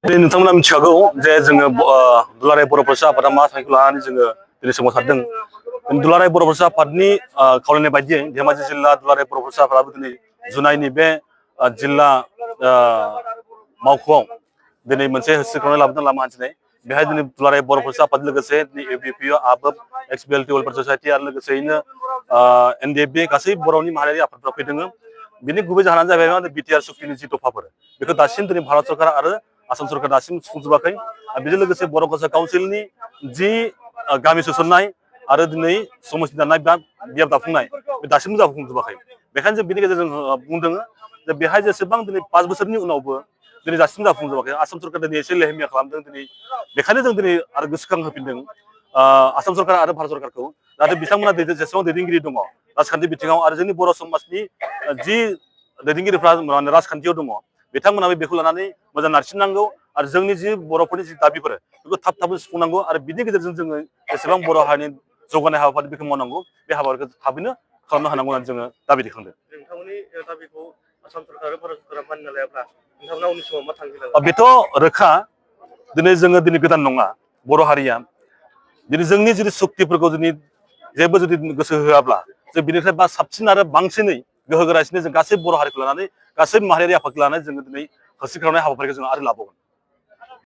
नोंथांमोना मिथिखागौ जे जोङो दुलाराय बर' फरायसा आफादा मा थांखिखौ लानानै जोङो दिनै सोमावसारदों। दुलाराय बर' फरायसा आफादनि खावलायनाय बायदियै धेमाजि जिल्ला दुलाराय बर' फरायसा आफादाबो दिनै जुनाइनि बे जिल्ला मावख'आव दिनै मोनसे होस्रिखांनाय लाबोदों लामा हान्थिनाय। बेहाय दिनै दुलाराय बर' फरायसा आफाद लोगोसे एबिपिअ आबोब एक्सबिएलटि वेलफेयार ससाइटि आरो लोगोसेयैनो एनडिएफबि गासै बर'नि माहारियारि आफादफ्रा फैदों। बिनि गुबै जाहोनानो जाहैबाय मा बिटिआर सुक्तिनि जि दफाफोर बेखौ दासिम दिनै भारत सरकार आरो आसाम सरकार दासिम सुफुंजोबाखै। बेजों लोगोसे बर' फरायसा काउन्सिलनि जि गामि सोसननाय आरो दिनै समस्ति दानाय बा बियाब दाफुंनाय बे दासिमबो जाफुंजोबाखै। बेखायनो जों बिनि गेजेरजों बुंदों जे बेहाय जेसेबां दिनै 5 बोसोरनि उनावबो दिनै दासिम जाफुंजोबाखै। आसाम सरकार दिनै एसे लेहेमिया खालामदों दिनै। बेखायनो जों दिनै आरो गोसोखां होफिनदों आसाम सरकार आरो भारत सरकारखौ जाहाथे बिथांमोना जेसेबां दैदेनगिरि दङ राजखान्थि बिथिङाव आरो जोंनि बर' समाजनि जि दैदेनगिरिफ्रा राजखान्थियाव दङ बिथांमोनाबो बेखौ लानानै मोजां नारसिननांगौ आरो जोंनि जि बर'फोरनि जि दाबिफोर बेखौ थाब सुफुंनांगौ आरो बिनि गेजेरजों जोङो जेसेबां बर' हारिनि जौगानाय हाबाफारि बेखौ मावनांगौ बे हाबाफारिखौ थाबैनो खालामनो हानांगौ होननानै जोङो दाबि दैखांदों। नोंथांमोननि दाबिखौ आसाम सरकार आरो भारत सरकारा मानिना लायाब्ला नोंथांमोना उननि समाव मा थांखि लागोन? बेथ' रोखा। दिनै जोङो गोदान नङा बर' हारिया दिनै जोंनि जुदि सक्तिफोरखौ जेबो गोसो होआब्ला जों बिनिफ्राय साबसिन आरो बांसिनै गोहो गोरासिनै जों गासै बर' हारिखौ लानानै गासै माहारियारि आफादखौ लानानै जोङो दिनै होस्रिखांनाय हाबाफारिखौ जों आरो लाबावगोन।